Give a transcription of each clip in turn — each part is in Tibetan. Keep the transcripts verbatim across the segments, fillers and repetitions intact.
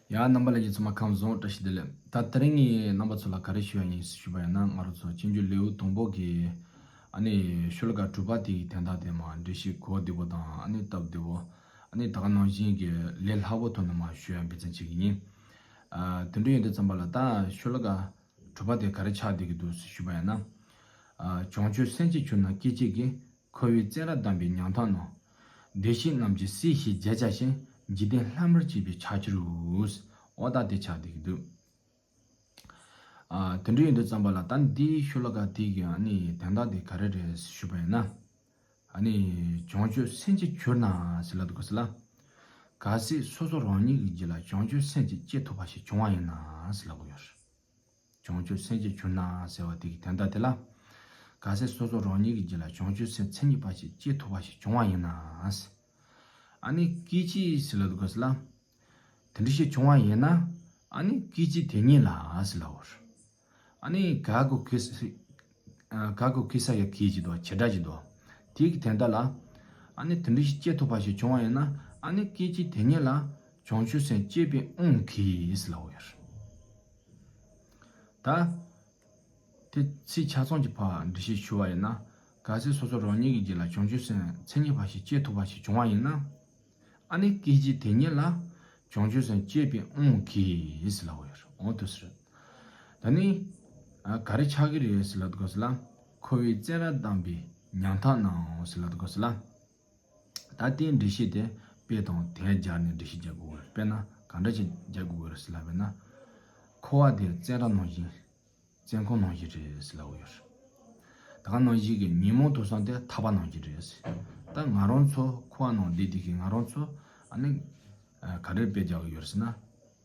ཡ། རྣམ་པ་ལྷན་རྒྱས་ཚང་མ་ཁམས་བཟང་། བཀྲ་ཤིས་བདེ་ལེགས། ད་དེ་རིང་ངས་རྣམ་པ་ཚོ་ལ་ག་རེ་ཞུ་ཡ་ཡིན་ཞུས་པ་ཡིན་ན། ང་རང་ཚོ་སྤྱོད་འཇུག་ལེའུ་དང་པོ་གི་ཨ་ནི་ཤོ་ལོ་ཀ་དྲུག་པ་དེ་ཡི་དོན་དག་དེ་མར་འགྲེལ་བཤད་གོ་བདེ་པོ་དང་ཨ་ནི་སྟབས་བདེ་པོ། ཨ་ནི་ད་ག་ནང་བཞིན་གྱི་ལས་སླ་པོ་ཐོག་ནས་མར་ཞུ་ཡ་འབད་བརྩོན་བྱེད་ཀྱི་ཡིན། ཨ། དེ་འདྲ་ཡིན་དུས་ཙམ་པ་ལ་ད་ཤོ་ལོ་ཀ་དྲུག་པ་དེ་ག་རེ་ཆགས་བསྡད་ཀྱི་འདུག་ཞུས་པ་ཡིན་ན། ཨ། བྱང་ཆུབ་སེམས་ཀྱི་གྱུར་ན་སྐད་ཅིག་གིས། འཁོར་བའི་བཙོན་རར་བསྡམས་པའི་ཉམ་ཐག་རྣམས། བདེ་གཤེགས་རྣམས་ཀྱིས་བསུས་ཤིང་མཇལ་བྱ་ཞིང་། འཇིག་རྟེན་ལྷ་མིར་བཅས་པས་ཕྱག་བཀྱེ་རུ། འོ་ད་དེ་ཆགས་བསྡད་ཀྱི་འདུག་ཨ། དེ་འདྲ་ཡིན་དུས་ཙམ་པ་ལ་ད་འདིའི་ཤོ་ལོ་ཀ་དེ་གི་ཨ་ནི་དོན་དག་དེ་ག་རེ་རེད་ཞུས་པ་ཡིན་ན། ཨ་ནི་བྱང་ཆུབ་སེམས་ཀྱི་གྱུར་ན་ཟེར་ལབ་འདུག་ག་ཟེར་ལ། གལ་སྲིད་སོ་སོ་རང་ཉིད་ཀྱི་རྒྱུད་ལ་བྱང་ཆུབ་སེམས་ཀྱིས་སྐྱེ་ཐུབ་པ་ཞིག་བྱུང་བ་ཡིན་ན་ཟེར་ལབ་ཀྱི་ཡོད་རེད། བྱང་ཆུབ་སེམས་ཀྱི་གྱུར་ན་ཟེར་བ་དེ་གི་དོན་དག་དེ་ལ། གལ་སྲིད་སོ་སོ་རང་ཉིད་ཀྱི་རྒྱུད་ལ་བྱང་ཆུབ་སེམས་མཚན་ཉིད་པ་ཞིག་སྐྱེ་ཐུབ་པ་ཞིག་བྱུང་བ་ཡིན་ན། ཨ་ནི་སྐད་ཅིག་ཟེར་ལབ་འདུག་ག་ཟེར་ལ། དེ་འདྲ་ཞིག་བྱུང་བ་ཡིན་ན། ཨ་ནི་སྐད་ཅིག་དེ་ཉིད་ལ་ཟེར་ལབ་པ་རེད། ཨ་ནི་ག་གོ་གེ་ས། ཨ། ག་གོ་གེ་ས་ཡ་གི་ཅིག་འདུག་བ། བྱེད་སྒྲ་ཅིག་འདུག་བ། དེ་གི་དོན་དག་ལ། ཨ་ནི་དེ་འདྲ་ཞིག་སྐྱེ་ཐུབ་པ་ཞིག་བྱུང་བ་ཡིན་ན། ཨ་ནི་སྐད་ཅིག་དེ་ཉིད་ལ་བྱང་ཆུབ་སེམས་སྐྱེས་པའི་དབང་གིས་ཟེར་ལབ་པ་ཡོད་རེད། ད་དེ་ཚིག་ཆ་ཚང་གི་ཕར་འགྲེལ་བཤད་ཞུ་བ་ཡིན་ན། གལ་སྲིད་སོ་སོ་རང་ཉིད་ཀྱི་རྒྱུད་ལ་བྱང་ཆུབ་སེམས་མཚན་ཉིད་པ་ཞིག་སྐྱེ་ཐུབ་པ་ཞིག་བྱུང་བ་ཡིན་ན། ཨ་ནི་སྐད་ཅིག་དེ་ཉིད་ལ་བྱང་ཆུབ་སེམས་སྐྱེས་པའི་དབང་གིས་ཟེར་ལབ་པ་ཡོད་རེད། འོ་དེ་ཟེར། ད་ནི་ཨ་ག་རེ་ཆགས་ཀྱི་རེད་ཟེར་ལབ་འདུག་ག་ཟེར་ལ། འཁོར་བའི་བཙོན་རར་བསྡམས་པའི་ཉམ་ཐག་རྣམས་ཟེར་ལབ་འདུག་ག་ཟེར་ལ། ད་ལྟའི་འགྲེལ་བཤད་དེ་དཔེ་དང་དོན་སྦྱར་ནས་འགྲེལ་བཤད་རྒྱག་དགོས་རེད། དཔེར་ན་ག་འདྲ་ཞིག་རྒྱག་དགོས་རེད་ཟེར་ལབ་པས་ན། འཁོར་བ་དེ་བཙོན་ར་ནང་བཞིན། བཙོན་ཁང་ནང་བཞིན་རེད་ཟེར་ལབ་ཡོད་རེད། ད་ག་ནང་བཞིན་གྱི་ཉོན་མོངས་དུག་གསུམ་དེ་ཐག་པ་ནང་བཞིན་རེད་ཟེར། ད་ང་རང་ཚོ་འཁོར་བ་ནང་བསྡད་དེ་གི་ང་རང་ཚོ་ཨ་ནི་ག་རེ་དཔེ་རྒྱག་གི་ཡོད་རེད་ཟེར་ན།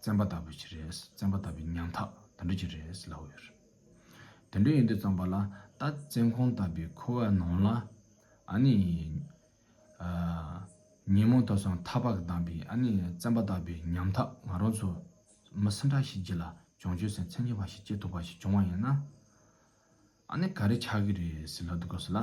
བཙོན་པ་ལྟ་བུ་ཞིག་རེད། བཙོན་པ་ལྟ་བུའི་ཉམ་ཐག་དེ་འདྲ་ཞིག་རེད་ཟེར་ལབ་ཡོད་རེད། དེ་འདྲ་ཡིན་དུས་ཙམ་པ་ལ། ད་བཙོན་ཁང་ལྟ་བུའི་འཁོར་བ་ནང་ལ་ཨ་ནི། ཨ། ཉོན་མོངས་དུག་གསུམ་ཐག་པ་གིས་བསྡམས་པའི་ཨ་ནི་བཙོན་པ་ལྟ་བུའི་ཉམ་ཐག་ང་རང་ཚོ་མི་སུ་འདྲ་ཞིག་རྒྱུད་ལ་བྱང་ཆུབ་སེམས་མཚན་ཉིད་པ་ཞིག་སྐྱེ་ཐུབ་པ་ཞིག་བྱུང་བ་ཡིན་ན། ཨ་ནི་ག་རེ་ཆགས་ཀྱི་རེད་ཟེར་ལབ་འདུག་ག་ཟེར་ལ།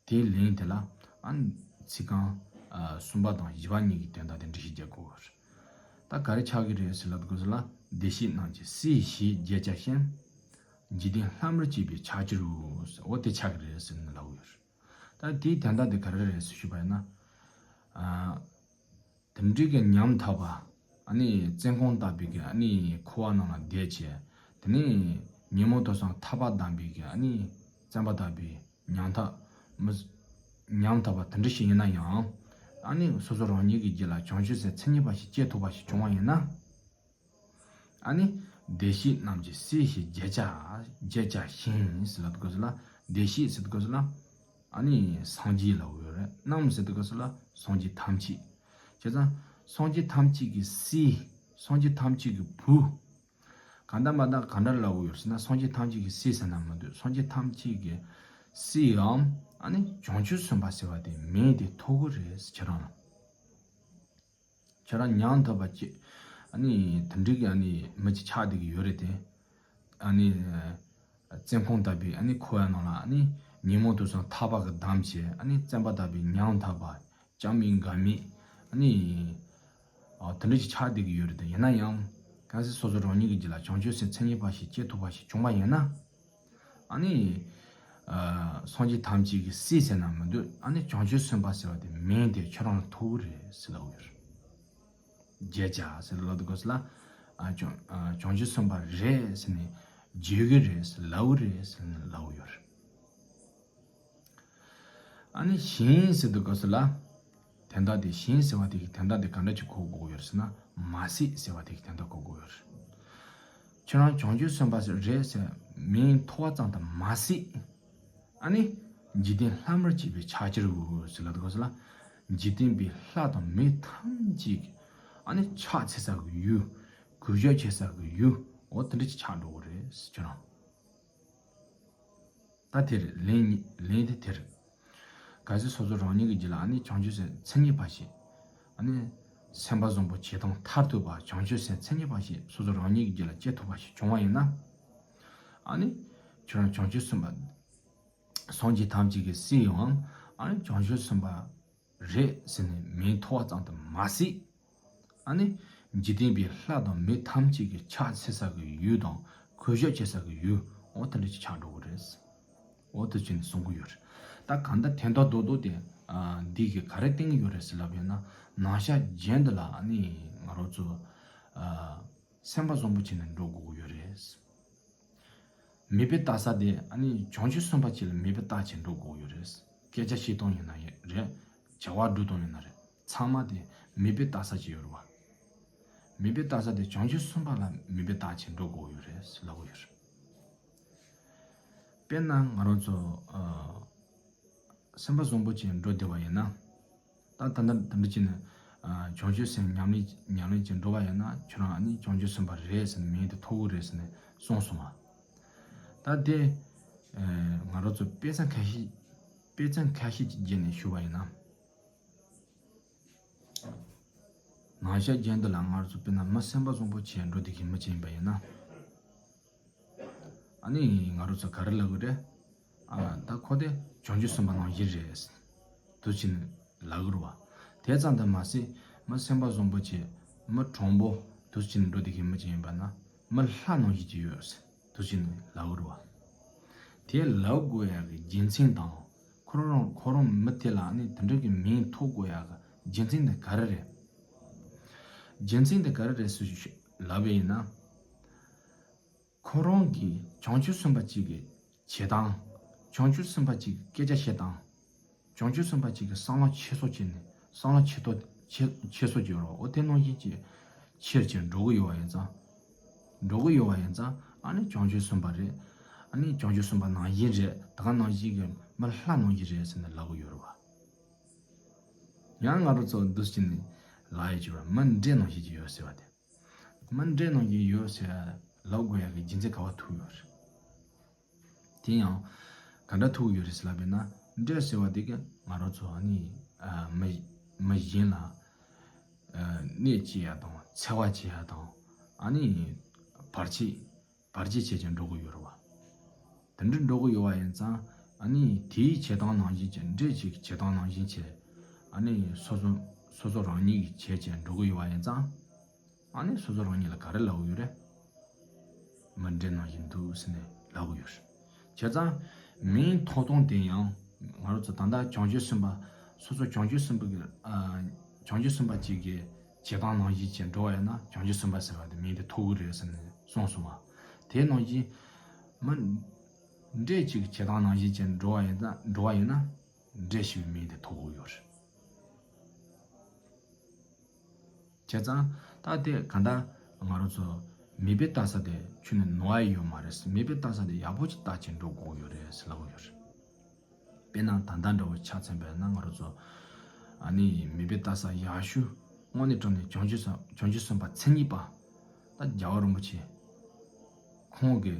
དེའི་ལན་དེ་ལ་ཨ་ནི་ཚིག་རྐང་ཨ་གསུམ་པ་དང་བཞི་པ་གཉིས་ཀྱི་དོན་དག་དེ་འགྲེལ་བཤད་རྒྱག་དགོས། ད་ག་རེ་ཆགས་ཀྱི་རེད་ཟེར་ལབ་འདུག་ག་ཟེར་ལ། བདེ་གཤེགས་རྣམས་ཀྱིས་བསུས་ཤིང་མཇལ་བྱ་ཞིང་། འཇིག་རྟེན་ལྷ་མིར་བཅས་པས་ཕྱག་བཀྱེ་རུ། འོ་དེ་ཆགས་ཀྱི་རེད་ཟེར་ནས་ལབ་ཡོད། ད་དེའི་དོན་དག་དེ་ག་རེ་རེད་ཟེར་ཞུས་པ་ཡིན་ན། ཨ། དེ་འདྲའི་གི་ཉམ་ཐག་པ། ཨ་ནི་བཙོན་ཁང་ལྟ་བུའི་གི་ཨ་ནི་འཁོར་བ་ནང་ལ་བསྡད་བྱས། དེ་ནས་ཉོན་མོངས་དུག་གསུམ་ཐག་པ་བསྡམས་པའི་གི་ཨ་ནི་བཙོན་པ་ལྟ་བུའི་ཉམ་ཐག་མི། ཉམ་ཐག་པ་དེ་འདྲ་ཞིག་ཡིན་ན་ཡང་། ཨ་ནི་སོ་སོ་རང་ཉིད་ཀྱི་རྒྱུད་ལ་བྱང་ཆུབ་སེམས་མཚན་ཉིད་པ་ཞིག་སྐྱེ་ཐུབ་པ་ཞིག་བྱུང་བ་ཡིན་ན། ཨ་ནི་བདེ་གཤེགས་རྣམས་ཀྱིས་བསུས་ཤིང་མཇལ་བྱ། མཇལ་བྱ་ཞིང་ཟེར་ལབ་འདུག་ག་ཟེར་ལ། བདེ་གཤེགས་ཟེར་འདུག་ག་ཟེར་ལ། ཨ་ནི་སངས་རྒྱས་ལབ་ཡོད་རེད། རྣམས་ཟེར་འདུག་ག་ཟེར་ལ། སངས་རྒྱས་ཐམས་ཅད། བྱས་ཙང་སངས་རྒྱས་ཐམས་ཅད་ཀྱིས་བསུས། སངས་རྒྱས་ཐམས་ཅད་ཀྱི་བུ། གང་ལྟར་མ་ལྟར་གང་འདྲ་ལབ་ཡོད་ཟེར་ན། སངས་རྒྱས་ཐམས་ཅད་ཀྱིས་བསུས་ཟེར་ན་མི་འདུག་སངས་རྒྱས་ཐམས་ཅད་ཀྱིས་བསུས་ཡང་ཨ་ནི་བྱང་ཆུབ་སེམས་དཔའ་ཟེར་བ་དེ་མིང་དེ་ཐོབ་གི་རེད་ཟེར། ཁྱེད་རང་ལ། ཁྱེད་རང་ཉམ་ཐག་པ་ཅིག་ཨ་ནི་དེ་འདྲའི་གི་ཨ་ནི་མི་ཅིག་ཆགས་བསྡད་ཀྱི་ཡོད་རེད་དེ། ཨ་ནི་བཙོན་ཁང་ལྟ་བུའི་ཨ་ནི་འཁོར་བ་ནང་ལ་ཨ་ནི་ཉོན་མོངས་དུག་གསུམ་ཐག་པ་གིས་བསྡམས་བྱས། ཨ་ནི་བཙོན་པ་ལྟ་བུའི་ཉམ་ཐག་པ། ཅང་མི་དགའ་མེད། ཨ་ནི་ཨ་དེ་འདྲ་ཅིག་ཆགས་བསྡད་ཀྱི་ཡོད་རེད་དེ། ཡིན་ན་ཡང་གལ་སྲིད་སོ་སོ་རང་ཉིད་ཀྱི་རྒྱུད་ལ་བྱང་ཆུབ་སེམས་མཚན་ཉིད་པ་ཞིག་སྐྱེ་ཐུབ་པ་ཞིག་བྱུང་བ་ཡིན་ན། ཨ་ནི། ཨ། སངས་རྒྱས་ཐམས་ཅད་ཀྱིས་བསུས་ཟེར་ན་མི་འདུག་ཨ་ནི་བྱང་ཆུབ་སེམས་དཔའ་ཟེར་བ་དེ་མིང་དེ་ཁྱོད་རང་ལ་ཐོབ་ཀྱི་རེད་ཟེར་ལབ་ཡོད་རེད། མཇལ་བྱ་ཟེར་ལབ་འདུག་ག་ཟེར་ལ། ཨ། བྱང་། ཨ། བྱང་ཆུབ་སེམས་དཔའ་རེད་ཟེར་ནས་བརྗོད་ཀྱི་རེད་ཟེར་ལབ་ཀྱི་རེད་ཟེར་ནས་ལབ་ཡོད་རེད། ཨ་ནི་ཞིང་ཟེར་འདུག་ག་ཟེར་ལ། དོན་དག་དེ་ཞིང་ཟེར་བ་དེ་གི་དོན་དག་དེ་ག་འདྲ་ཅིག་གོ་དགོས་ཡོད་ཟེར་ན། མ་བསུས་ཟེར་བ་དེ་གི་དོན་དག་གོ་དགོས་ཡོད་རེད། ཁྱེད་རང་བྱང་ཆུབ་སེམས་དཔའ་ཟེར་རེད་ཟེར་མིང་ཐོབ་པ་ཙམ་དུ་མ་བསུས། ཨ་ནི་འཇིག་རྟེན་ལྷ་མིར་བཅས་པས་ཕྱག་བཀྱེ་རུ་ཟེར་ལབ་འདུག་ག་ཟེར་ལ། འཇིག་རྟེན་པའི་ལྷ་དང་མི་ཐམས་ཅད་ཀྱིས་ཨ་ནི་ཕྱག་འཚལ་ས་གི་ཡུལ། གུས་ཞབས་བྱེད་ས་གི་ཡུལ། འོ་དེ་འདྲ་ཅིག་ཆགས་འགྲོ་གི་རེད་ཟེར། ཁྱེད་རང་། ད་དེ་རེད། ལན་གཉིས། ལན་དེ་དེ་རེད། གལ་སྲིད་སོ་སོ་རང་ཉིད་ཀྱི་རྒྱུད་ལ་ཨ་ནི་བྱང་ཆུབ་སེམས་མཚན་ཉིད་པ་ཞིག་ཨ་ནི་སེམས་པ་བཟང་པོ་བྱེ་ཐང་མཐར་ཐུག་པ་བྱང་ཆུབ་སེམས་མཚན་ཉིད་པ་ཞིག་སོ་སོ་རང་ཉིད་ཀྱི་རྒྱུད་ལ་སྐྱེ་ཐུབ་པ་ཞིག་བྱུང་བ་ཡིན་ན། ཨ་ནི་ཁྱོད་རང་བྱང་ཆུབ་སེམས་དཔའ། སངས་རྒྱས་ཐམས་ཅད་ཀྱིས་བསུས་ཡང་ཨ་ནི་བྱང་ཆུབ་སེམས་དཔའ་རེད་ཟེར་ནས་མིང་ཐོབ་པ་ཙམ་དུ་མ་ཟད། ཨ་ནི་ འཇིག་རྟེན་པའི་ལྷ་དང་མི་ཐམས་ཅད་ཀྱི་ཕྱག་འཚལ་ས་གི་ཡུལ་དང་གུས་ཞབས་བྱེད་ས་གི་ཡུལ། འོ་དེ་འདྲ་ཅིག་ཆགས་འགྲོ་གི་རེད། འོ་དེ་བྱས་ནས་གསུང་གི་ཡོད་རེད། ད་གང་ལྟར་དོན་དག་རྡོག་རྡོག་དེ་ཨ་འདི་གི་ག་རེ་བསྟན་གི་ཡོད་རེད་ཟེར་ལབ་ཡོད་ན། ནང་ཤར་རྒྱན་འདི་ལ་ཨ་ནི་ང་རང་ཚོ་ཨ་སེམས་པ་བཟང་པོ་བྱས་ནས་འགྲོ་དགོས་ཀྱི་ཡོད་རེད། མོས་པས་བལྟ་ས་དེ་ཨ་ནི་བྱང་ཆུབ་སེམས་དཔའ་ཅིག་ལ་མོས་པས་བལྟ་བྱས་འགྲོ་དགོས་ཀྱི་ཡོད་རེད། སྐད་ཆ་བཤད་སྟངས་ཡིན་ན་ཡང་རེད། བྱ་བ་སྒྲུབ་སྟངས་ཡིན་ན་རེད། ཚང་མ་དེ་མོས་པས་བལྟ་ས་ཅིག་ཡོད་རེད་བ། མོས་པས་བལྟ་ས་དེ་བྱང་ཆུབ་སེམས་དཔའ་ལ་མོས་པས་བལྟ་བྱས་འགྲོ་དགོས་ཀྱི་ཡོད་རེད་ལབ་ཀྱི་ཡོད་རེད། དཔེར་ན་ང་རང་ཚོ་ཨ་སེམས་པ་བཟང་པོ་བྱས་འགྲོ་བསྡད་པ་ཡིན་ན། ད་ད་ལྟ་དེ་འདྲ་བྱས་ནས་ཨ་བྱང་ཆུབ་སེམས་ཉམས་ལེན་ཉམས་ལེན་བྱས་འགྲོ་བ་ཡིན་ན། ཁྱོད་རང་ཨ་ནི་བྱང་ཆུབ་སེམས་དཔའ་རེད་ཟེར་ནས་མིང་དེ་ཐོབ་ཀྱི་རེད་ཟེར་ནས་གསུངས་སོང་བ། ད་དེ་ཨ་ང་རང་ཚོ་དཔེ་མཚོན་ཁ་ཤས་དཔེ་མཚོན་ཁ་ཤས་ཅིག་བརྒྱབ་ནས་ཞུ་བ་ཡིན་ན། ནང་ཤར་རྒྱན་འདི་ལ་ང་རང་ཚོ་དཔེར་ན་མི་སེམས་པ་བཟང་པོ་བྱས་འགྲོ་བསྡད་མཁན་མི་ཅིག་ཡིན་པ་ཡིན་ན། ཨ་ནི་ང་རང་ཚོ་ག་རེ་ལབ་དགོས་རེད། ཨ་ད་ཁོ་དེ་བྱང་ཆུབ་སེམས་དཔའ་ནང་བཞིན་རེད། འདུག་བྱས་ནས་ལབ་དགོས་རེད་བ། དེ་ཙམ་དུ་མ་ཟད་མི་སེམས་པ་བཟང་པོ་བྱས་མི་དྲང་པོ་འདུག་བྱས་ནས་འགྲོ་བསྡད་མཁན་མི་ཅིག་ཡིན་པ་ན་མི་ལྷ་ནང་བཞིན་ཅིག་ཡོད། འདུག་བྱས་ནས་ལབ་དགོས་རེད་བ། དེ་ལབ་དགོས་ཡག་གི་རྒྱུ་མཚན་དང་། ཁོ་རང་ཁོ་རང་མི་དེ་ལ་ནི་དེ་འདྲ་གི་མིང་ཐོབ་དགོས་ཡག་གི་རྒྱུ་མཚན་དེ་ག་རེ་རེད། རྒྱུ་མཚན་དེ་ག་རེ་རེད་ཟེར་ལབ་པ་ཡིན་ན། ཁོ་རང་གིས་བྱང་ཆུབ་སེམས་དཔའ་གཅིག་གི་བྱེད་སྟངས། བྱང་ཆུབ་སེམས་དཔའ་གཅིག་གི་སྐད་ཆ་བཤད་སྟངས། བྱང་ཆུབ་སེམས་དཔའ་གཅིག་གི་བསམ་བློ་ཆེ་སོགས་བྱས་ནས་བསམ་བློ་ཆེ་ཏོག་ཆེ་ཆེ་སོགས་ཀྱི་རོ། འོ་དེ་ནང་བཞིན་གྱི་ཆེར་ཆེར་འགྲོ་གི་ཡོད་པ་ཡིན་ཙང་། འགྲོ་གི་ཡོད་པ་ཡིན་ཙང་། ཨ་ནི་བྱང་ཆུབ་སེམས་དཔའ་རེད། ཨ་ནི་བྱང་ཆུབ་སེམས་དཔའ་ནང་བཞིན་རེད། ད་ག་ནང་བཞིན་གྱི་མི་ལྷ་ནང་བཞིན་རེད་ཟེར་ནས་ལབ་གི་ཡོད་རེད་བ། ཡང་ང་རང་ཚོ་འདུག་བྱས་ནས་ལབ་ཡ་ཅིག་ཡོད་རེད། མི་འདྲེ་ནང་བཞིན་གྱི་ཡོད་ཟེར་བ་དེ། མི་འདྲེ་ནང་བཞིན་ཡོད་ཟེར་ལབ་དགོས་ཡ་གི་རྒྱུ་མཚན་ག་པར་ཐུག་ཡོད་རེད། དེ་ཡང་ག་འདྲ་ཐུག་ཡོད་རེད་ཟེར་ལབ་པ་ཡིན་ན། འདྲེ་ཟེར་བ་དེ་གིས་ང་རང་ཚོ་ཨ་ནི་ཨ་མི་མི་གཞན་ལ་ཨ་གནོད་སྐྱེལ་ཡ་དང་། འཚེ་བ་བྱེད་ཡ་དང་། ཨ་ནི་བར་ཆད་བར་ཆད་བྱེད་ཀྱིན་འགྲོ་གི་ཡོད་རེད་བ། དེ་འདྲ་འགྲོ་གི་ཡོད་པ་ཡིན་ཙང་། ཨ་ནི་དེའི་བྱེད་སྟངས་ནང་བཞིན་གྱི། འདྲེ་གཅིག་གི་བྱེད་སྟངས་ནང་བཞིན་བྱས། ཨ་ནི་སོ་སོ་སོ་སོ་རང་ཉིད་ཀྱིས་བྱས་བྱས་འགྲོ་གི་ཡོད་པ་ཡིན་ཙང་། ཨ་ནི་སོ་སོ་རང་ཉིད་ལ་ག་རེ་ལབ་ཀྱི་ཡོད་རེད། མི་འདྲེ་ནང་བཞིན་འདུག་ཟེར་ནས་ལབ་ཀྱི་ཡོད་རེད། བྱས་ཙང་མིང་ཐོགས་སྟངས་དེ་ཡང་ང་རང་ཚོ་ད་ལྟ་བྱང་ཆུབ་སེམས་དཔའ། སོ་སོ་བྱང་ཆུབ་སེམས་དཔའ་གི་ཨ་བྱང་ཆུབ་སེམས་དཔའ་གཅིག་གི་བྱེད་སྟངས་ནང་བཞིན་བྱས་འགྲོ་བ་ཡིན་ན། བྱང་ཆུབ་སེམས་དཔའ་ཟེར་བ་དེ་མིང་དེ་ཐོགས་ཀྱི་རེད་ཟེར་ནས་གསུངས་སོང་བ། དེ་ནང་བཞིན་མི་འདྲེ་གཅིག་གི་བྱེད་སྟངས་ནང་བཞིན་བྱས་འགྲོ་བ་ཡིན་ན། འགྲོ་བ་ཡིན་ན་འདྲེ་ཞེས་པའི་མིང་དེ་ཐོགས་ཀྱི་ཡོད་རེད། བྱས་ཙང་ད་དེ་ག་འདྲ་ང་རང་ཚོ་མོས་པས་བལྟ་ས་དེ་ཁྱོན་ནས་ནོར་བ་ཡོད་མ་རེད། མོས་པས་བལྟ་ས་དེ་ཡག་པོ་ཅིག་བལྟ་བྱས་འགྲོ་དགོས་ཡོད་རེད་ཟེར་ལབ་ཀྱི་ཡོད་རེད། དཔེར་ན་ད་ལྟ་འདྲ་བོ་ཆ་མཚོན་པ་ཡིན་ན། ང་རང་ཚོ་ཨ་ནི་མོས་པས་བལྟ་ས་ཡག་ཤོས་དངོས་གནས་དྲང་གནས་བྱང་ཆུབ་སེམས། བྱང་ཆུབ་སེམས་དཔའ་མཚན་ཉིད་པ། ད་རྒྱལ་བ་རིན་པོ་ཆེ་ཁོང་གི་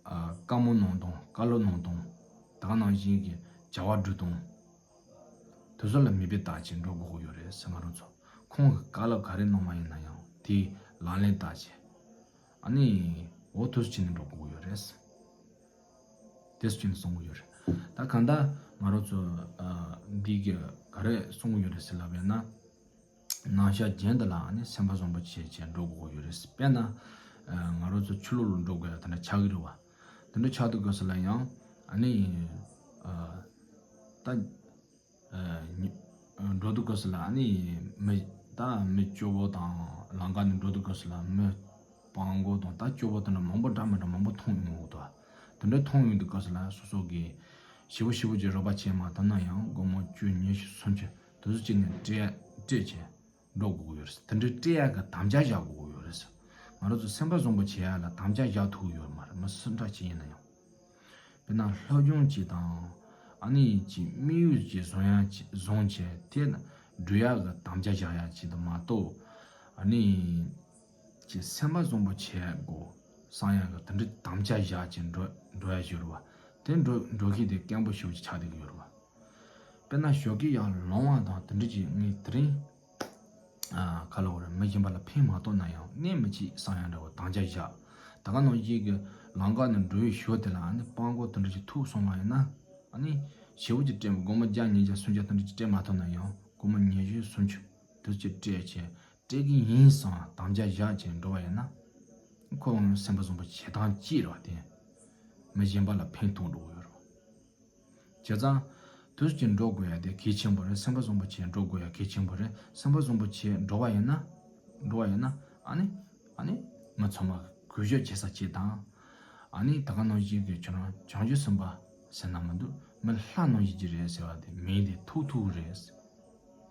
ཨ་བཀའ་མོལ་གནང་སྟངས། བཀའ་སློབ་གནང་སྟངས། ད་ག་ནང་བཞིན་གྱི་བྱ་བ་སྒྲུབ་སྟངས། དེ་ཚོ་ལ་མོས་པས་བལྟ་བྱས་འགྲོ་དགོས་ཀྱི་ཡོད་རེད་ཟེར། ང་རང་ཚོ་ཁོང་གི་བཀའ་སློབ་ག་རེ་གནང་བ་ཡིན་ན་ཡང་དེ་ལག་ལེན་བསྟར་བྱས། ཨ་ནི་འོ་དེ་ཚོ་བྱས་ནས་འགྲོ་དགོས་ཀྱི་ཡོད་རེད། དེ་ཚོ་བྱས་ནས་གསུང་གི་ཡོད་རེད། ད་གང་ལྟར་ང་རང་ཚོ་ཨ་འདི་གི་ག་རེ་གསུང་གི་ཡོད་རེད་ཟེར་ལབ་པ་ཡིན་ན། ནང་ཤར་རྒྱན་འདི་ལ་ཨ་ནི་སེམས་པ་བཟང་པོ་བྱས་བྱས་འགྲོ་དགོས་ཀྱི་ཡོད་རེད། དཔེར་ན་ཨ་ང་རང་ཚོ་ཆོས་ལུགས་ལ་འགྲོ་དགོས་ཡ་དེ་འདྲ་ཆགས་ཀྱི་རེད་བ། དེ་འདྲ་ཆགས་དུས་སྐབས་སུ་ལ་ཡང་ཨ་ནི་ཨ་ད་ཨ་ཉི་ཨ་འགྲོ་དུས་སྐབས་སུ་ལ་ཨ་ནི་མི་ད་མི་སྐྱོ་བོ་དང་། ལམ་ཁ་ནས་འགྲོ་དུས་སྐབས་སུ་ལ་མི་སྤྲང་པོ་དང་། ད་སྐྱོ་བོ་དེ་འདྲ་མང་པོ་འདྲ་མི་འདྲ་མང་པོ་མཐོང་ཡོང་གི་འདུག། དེ་འདྲ་མཐོང་ཡོང་དུས་སྐབས་སུ་ལ་སོ་སོ་གིས་ཞེ་པོ་ཞེ་པོ་ཅིག་རོགས་པ་བྱས་མ་ཐུབ་ན་ཡང་། སྒོར་མོ་བཅུ་ཉི་ཤུ་སུམ་ཅུ་དེ་ཚོ་གཅིག་ནས་སྤྲད་སྤྲད་བྱས་འགྲོ་དགོས་ཀྱི་ཡོད་རེད། དེ་འདྲའི་སྤྲད་ཡག་གི་དམ་བཅའ་བཞག་དགོས་ཀྱི་ཡོད་རེད། ང་རང་ཚོ་སེམས་པ་བཟང་པོ་བྱེད་ཡག་ལ་དམ་བཅའ་བཞག་ཐུབ་ཀྱི་ཡོད་མ་རེད། མི་སུ་འདྲ་ཅིག་ཡིན་ན་ཡང་། དཔེར་ན་སློབ་སྦྱོང་ཅིག་དང་། ཨ་ནི་ཅིག་དམིགས་ཡུལ་ཅིག་བཟུང་ཡག་ཅིག་བཟུང་བྱས་དེ་འགྲུབ་ཡག་གི་དམ་བཅའ་བཞག་ཡག་ཅིག་དང་མ་གཏོགས། ཨ་ནི་ཅིག་སེམས་པ་བཟང་པོ་བྱེད་དགོས་བསམ་ཡག་གི་དེ་འདྲའི་དམ་བཅའ་བཞག་བྱས་འགྲོ་འགྲོ་ཡག་ཅིག་ཡོད་རེད་བ། དེ་འགྲོ་འགྲོ་མཁན་དེ་སྐྱེན་པོ་ཞེ་པོ་ཅིག་ཆགས་བསྡད་ཀྱི་ཡོད་རེད་བ། དཔེར་ན་ཞོགས་ཀས་ཡར་ལངས་པ་དང་དེ་འདྲ་ཅིག་ངས་དེ་རིང་ཨ་ག་ལབ་དགོས་རེད། མི་གཞན་པ་ལ་ཕན་མ་ཐོགས་ན་ཡང་གནོད་མི་བྱེད་བསམ་ཡག་འདྲ་བོ་དམ་བཅའ་བཞག། ད་ག་ནང་བཞིན་གྱི་ལམ་ཁ་ནས་འགྲོ་བའི་ཞོར་དེ་ལ་ཨ་ནི་སྤྲང་པོ་དེ་འདྲ་ཅིག་ཐུག་སོང་བ་ཡིན་ན། ཨ་ནི་ཞེ་པོ་ཅིག་སྤྲད། སྒོར་མོ་བརྒྱ་ཉིས་བརྒྱ་སུམ་བརྒྱ་དེ་འདྲ་ཅིག་སྤྲད་མ་ཐུབ་ན་ཡང་སྒོར་མོ་ཉི་ཤུ་སུམ་ཅུ་དེ་ཅིག་སྤྲད་བྱས། སྤྲད་ཀྱི་ཡིན་བསམ་དམ་བཅའ་བཞག་བྱས་འགྲོ་བ་ཡིན་ན། ཁོ་སེམས་པ་བཟང་པོ་བྱེད་སྟངས་གཅིག་རེད་བ་དེ། མི་གཞན་པ་ལ་ཕན་ཐོགས་འགྲོ་གི་ཡོད་རེད་བ། བྱས་ཙང་། དུས་ཀྱི་འགྲོ་དགོས་ཡ་དེ་གལ་ཆེན་པོ་རེད། སེམས་པ་བཟང་པོ་བྱས་འགྲོ་དགོས་ཡ་གལ་ཆེན་པོ་རེད། སེམས་པ་བཟང་པོ་བྱས་འགྲོ་བ་ཡིན་ན། འགྲོ་བ་ཡིན་ན། ཨ་ནི། ཨ་ནི། མི་ཚང་མ་གུས་ཞབས་བྱེད་ས་གཅིག་དང་། ཨ་ནི་ད་ག་ནང་བཞིན་གྱི་ཁྱོད་རང་བྱང་ཆུབ་སེམས་དཔའ་ཟེར་ན་མི་འདུག་མི་ལྷ་ནང་བཞིན་གྱི་རེད་ཟེར་བ་དེ་མིང་དེ་ཐོགས་ཐུབ་ཀྱི་རེད།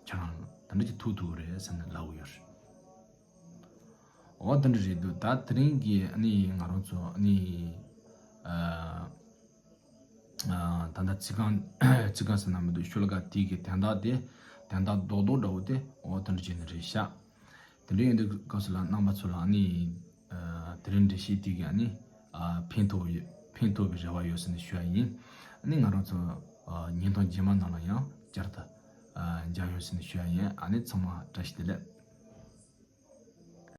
ཁྱོད་རང་ལ་དེ་འདྲ་ཅིག་ཐོགས་ཐུབ་ཀྱི་རེད་ཟེར་ནས་ལབ་ཀྱི་ཡོད་རེད། འོ་དེ་འདྲ་རེད་འདུག་ད་དེ་རིང་གི་ཨ་ནི་ང་རང་ཚོ་ཨ་ནི་ཨ་ཨ་ད་ལྟ་ཚིག་རྐང་ཚིག་རྐང་ཟེར་ན་མི་འདུག་ཤོ་ལོ་ཀ་དེ་གི་དོན་དག་དེ་དོན་དག་རྡོག་རྡོག་འདྲ་བོ་དེ་འོ་དེ་འདྲ་བྱས་ནས་རེད་ཤག་དེ་འདྲ་ཡིན་དུས་སྐབས་སུ་ལ་རྣམ་པ་ཚོ་ལ་ཨ་ནི་ཨ་དེ་རིང་འགྲེལ་བཤད་དེ་གི་ཨ་ནི་ཨ་ཕན་ཐོགས་ཡོད་ཕན་ཐོགས་པའི་རེ་བ་ཡོད་ཟེར་ནས་ཞུ་ཡ་ཡིན། ཨ་ནི་ང་རང་ཚོ་ཨ་བརྙན་ཐུང་རྗེས་མ་ནང་ལ་ཡང་བསྐྱར་དུ་ཨ་མཇལ་ཡོང་ཟེར་ནས་ཞུ་ཡ་ཡིན། ཨ་ནི་ཚང་མ་བཀྲ་ཤིས་བདེ་ལེགས།